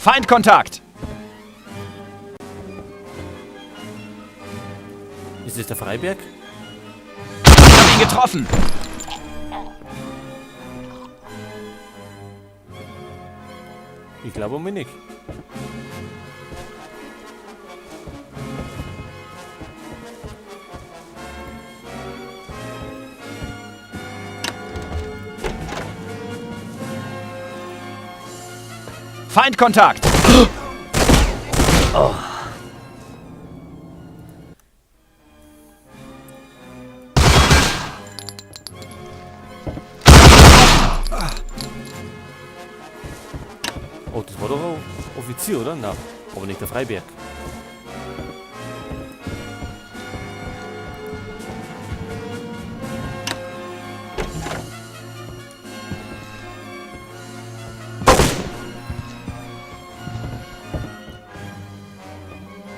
Feindkontakt! Ist das der Freiberg? Ich hab ihn getroffen! Ich glaube mir nicht. Feindkontakt! Oh, das war doch ein Offizier, oder? Na, aber nicht der Freiberg.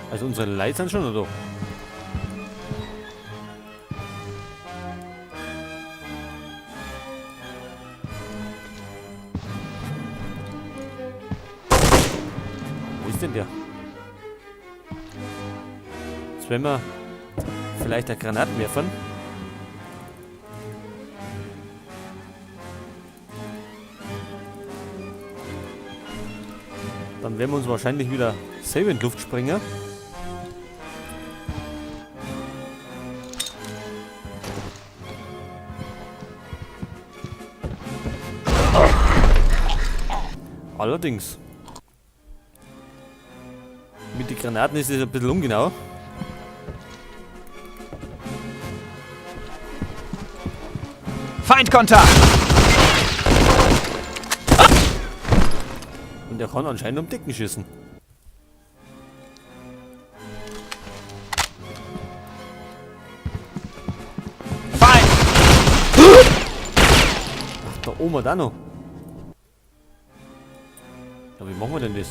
Also unsere Leute sind schon, oder? Wo ist denn der? Jetzt werden wir vielleicht ein Granatenwerfern. Dann werden wir uns wahrscheinlich wieder selber in die Luft springen. Allerdings. Mit den Granaten ist es ein bisschen ungenau. Feindkontakt! Und er kann anscheinend um Decken schießen. Feind! Ach, da oben hat auch noch. Ja, wie machen wir denn das?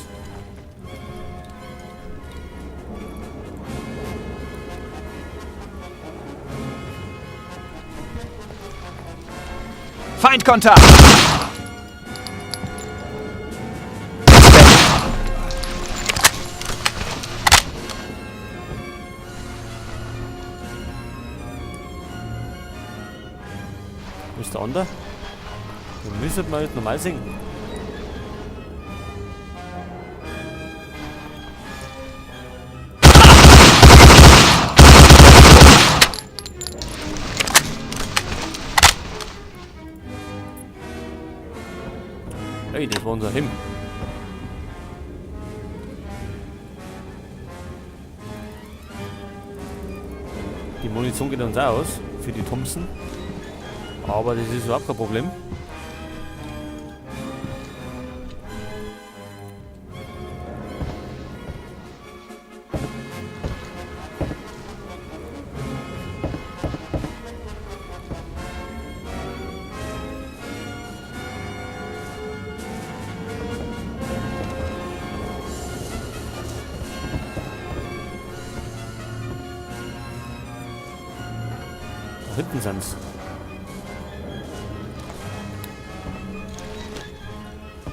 Feindkontakt! Wo ist der andere? Dann müssen wir jetzt normal singen. Hey, das war unser Him. Die Munition geht uns auch aus für die Thompson. Aber das ist überhaupt kein Problem. Da hinten sind's.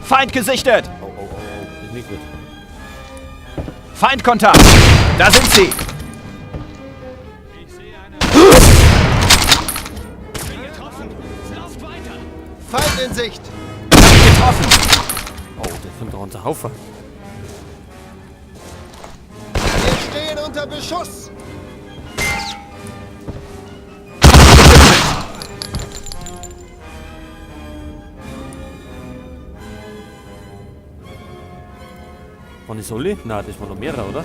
Feind gesichtet! Oh, oh, oh, oh. Ist nicht gut. Feindkontakt! Da sind sie! Feind in Sicht! Getroffen! Oh, das sind doch unser Haufen. Wir stehen unter Beschuss! Waren das alle? Nein, das waren noch mehrere, oder?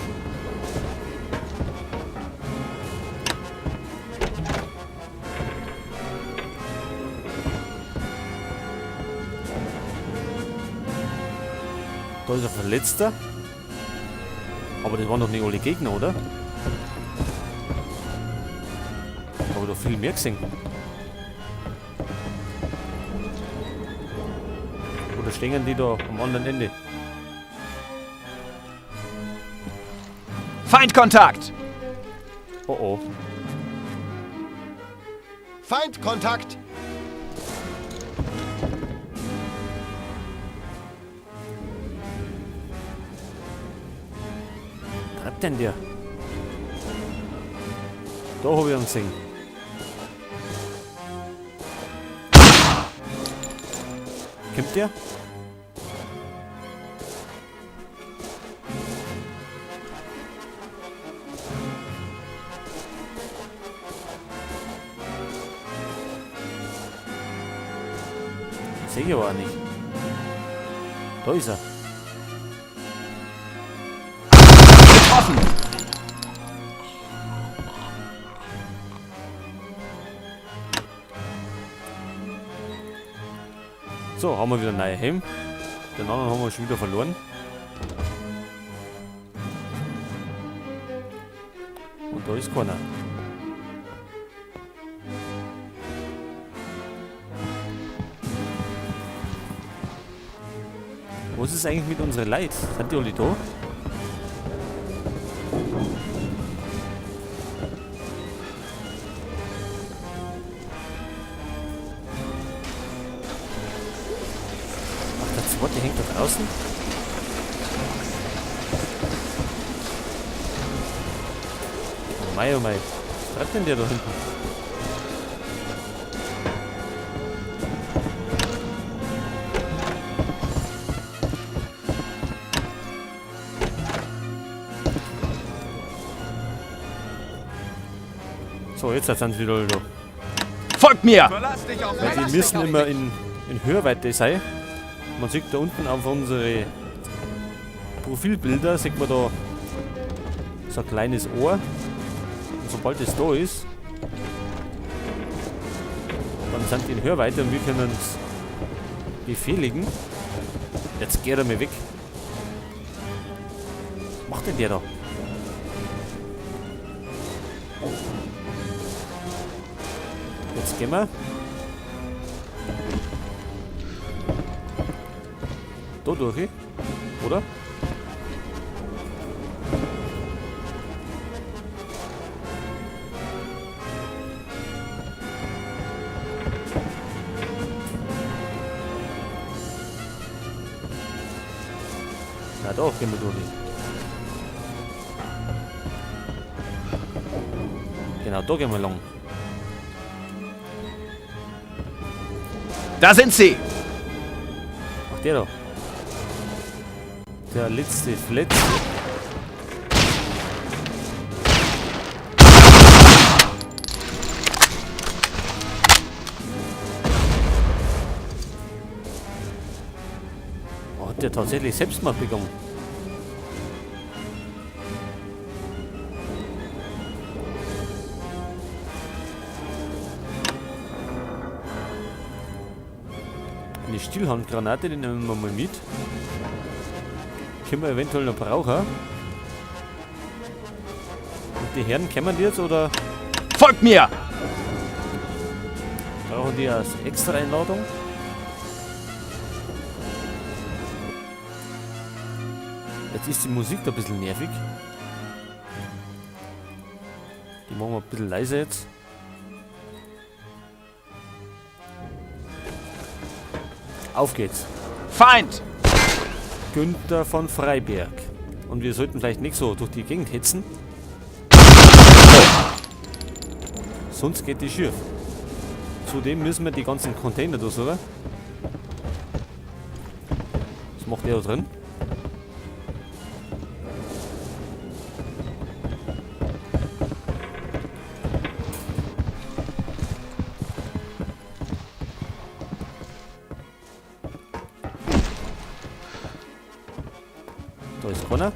Da ist ein Verletzter. Aber das waren doch nicht alle Gegner, oder? Da habe ich doch viel mehr gesehen. Oder stehen die da am anderen Ende? Feindkontakt! Oh oh. Feindkontakt! Treibt denn der? Da habe ich ihn gesehen. Kommt der? Sehe ich aber auch nicht. Da ist er. Getroffen! So, haben wir wieder einen neuen Helm. Den anderen haben wir schon wieder verloren. Und da ist keiner. Was ist eigentlich mit unseren Leuten? Sind die alle da? Ach, der zweite hängt da draußen? Oh mei, oh mei. Was treibt denn der da hinten? So, jetzt sind sie wieder da. Folgt mir! Weil die müssen immer in Hörweite sein. Man sieht da unten auf unsere Profilbilder, sieht man da so ein kleines Ohr. Und sobald es da ist, dann sind die in Hörweite und wir können es befehligen. Jetzt geht er mir weg. Was macht denn der da? Jetzt gehen wir. Da durch, oder? Na doch, gehen wir durch. Genau, da gehen wir lang. Da sind sie! Ach, der da. Der letzte Fletz. Oh, hat der tatsächlich Selbstmord begangen? Eine Stielhandgranate, die nehmen wir mal mit. Können wir eventuell noch brauchen. Und die Herren, kommen die jetzt oder? Folgt mir! Brauchen die als extra Einladung? Jetzt ist die Musik da ein bisschen nervig. Die machen wir ein bisschen leiser jetzt. Auf geht's. Feind! Günther von Freiberg. Und wir sollten vielleicht nicht so durch die Gegend hetzen. Sonst geht die schief. Zudem müssen wir die ganzen Container durchsuchen. Was macht der da drin? Da ist keiner.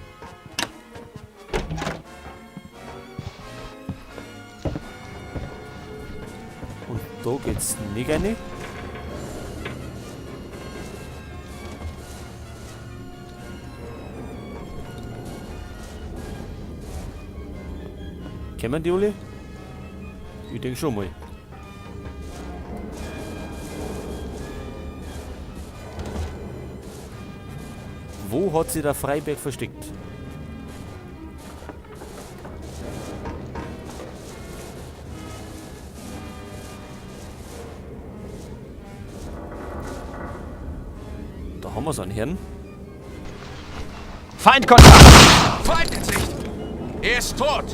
Und da geht's nicht rein. Kennen die alle? Ich denk schon mal. Wo hat sich der Freiberg versteckt? Da haben wir so einen Herrn. Feindkontakt! Feind in Sicht! Er ist tot!